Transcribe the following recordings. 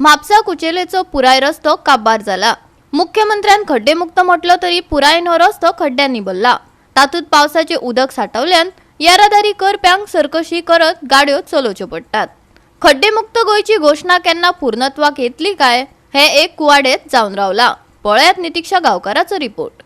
म्हापसा कुचेलेचो पुराय रस्तो काबार जाला. मुख्यमंत्र्यान खड्डेमुक्त म्हटलो तरी पुराय हो रस्तो खड्ड्यांनी भरला. तातूंत पावसाचे उदक साठवल्यान येरादारी करप्यांक सरकशी करत गाडयो चलोवच्यो पडटात. खड्डेमुक्त गोंयची घोशणा केन्ना पूर्णत्वाक येतली काय हे एक कुवाडेच जावन रावला. पळयात नितिक्षा गांवकाराचो रिपोर्ट.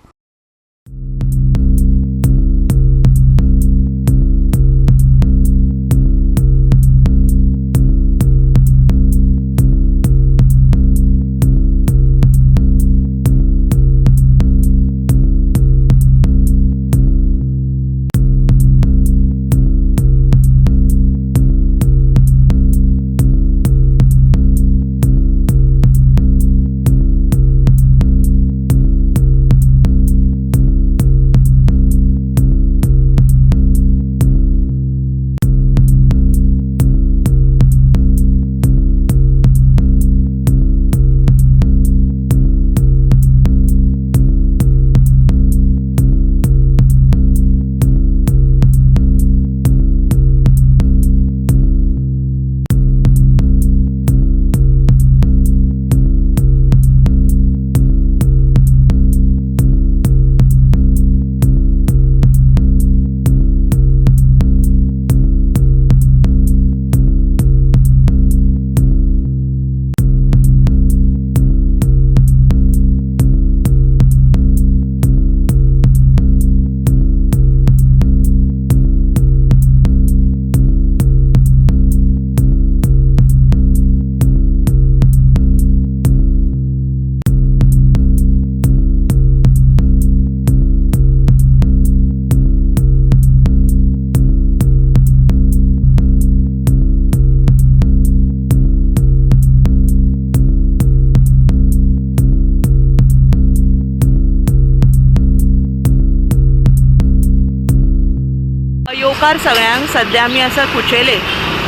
येवकार सगळ्यांक. सद्या आमी आसा कुचेले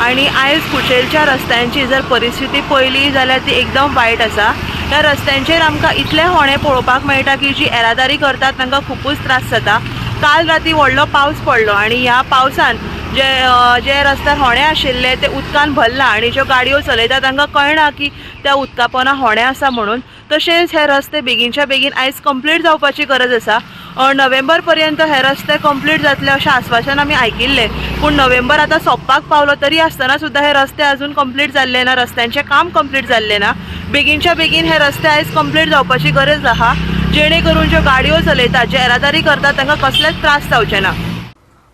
आनी आयज कुचेलच्या रस्त्यांची जर परिस्थिती पळयली जाल्यार ती एकदम वायट आसा. ह्या रस्त्यांचेर आमकां इतले होणे पळोवपाक मेळटा की जी येरादारी करतात तांकां खुबूच त्रास जाता. काल राती व्हडलो पावस पडलो आनी ह्या पावसान जे जे रस्त्यार होणे आशिल्ले ते उदकान भरला आनी ज्यो गाडयो चलयता तांकां कळना की त्या उदका पोंदा होणे आसा म्हणून. तशेंच हे रस्ते बेगीनच्या बेगीन आयज कंप्लीट जावपाची गरज आसा. नोव्हेंबर पर्यंत हे रस्ते कंप्लीट जातले अशें आस्वासन आमी आयकिल्लें, पूण नोव्हेंबर आतां सोंपपाक पावलो तरी आसतना सुद्दां हे रस्ते अजून कंप्लीट जाल्ले ना, रस्त्यांचें काम कंप्लीट जाल्लें ना. बेगीनच्या बेगीन हे रस्ते आयज कंप्लीट जावपाची गरज आहा, जेणे करून ज्यो गाडयो चलयतात, जे येरादारी करतात तांकां कसलेच त्रास जावचे ना.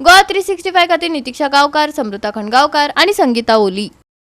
गोवा 365 खातीर नितिक्षा गांवकार, समृता खंडगांवकार आनी संगीता ओली.